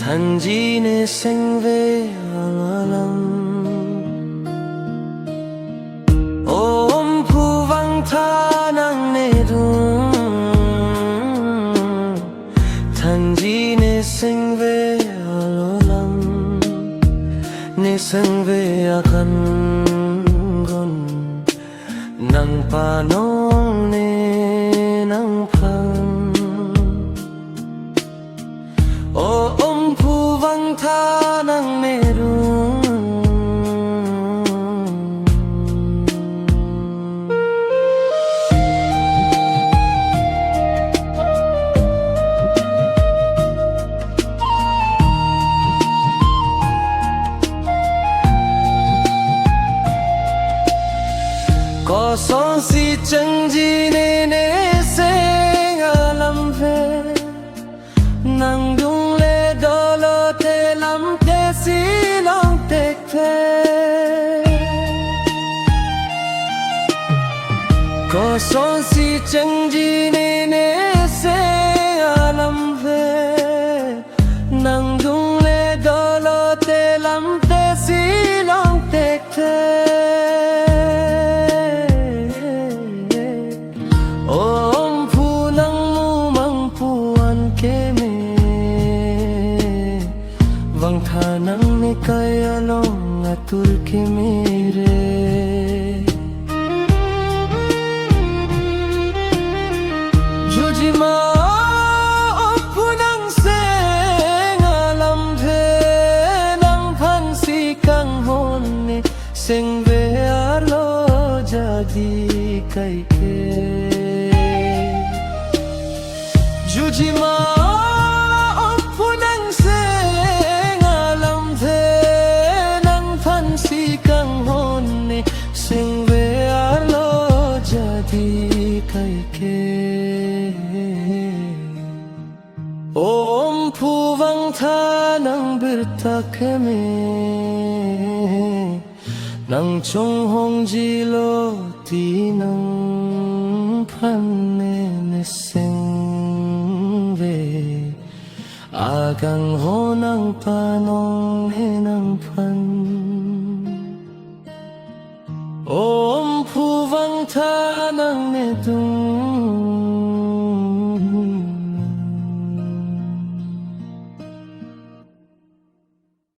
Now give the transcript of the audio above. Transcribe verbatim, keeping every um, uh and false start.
Thanji ne sengve alo alam. O Omphu vangtha nangnedun. Thanji ne sengve alo alam. Ne sengve akanghon nangpanong ne nangphan. O Omphu vangtha nangnedun. Kosonsi chengji ne ne seng alamthe. Nangdungle dolo te lamthe si longtekthe. Kosonsi chengji ne ne seng alamthe. Nangdungle dolo te lamthe si longtekthe. O Omphu nangmu mangpu an keme. Vangtha nangne kai along atur keme re. Jujima Omphu nangseng alamthe nangphansi kanghon ne sengve arlo jadi kaike. Jujima Omphu nangseng alamthe nangphansi kanghon ne sengve arlo jadi kaike. O Omphu vangtha nangbirta keme. Nangchonghongji lo ti nangphan ne ne sengve akanghon nangpanong ne nangphan. O Omphu vangtha nangnedun.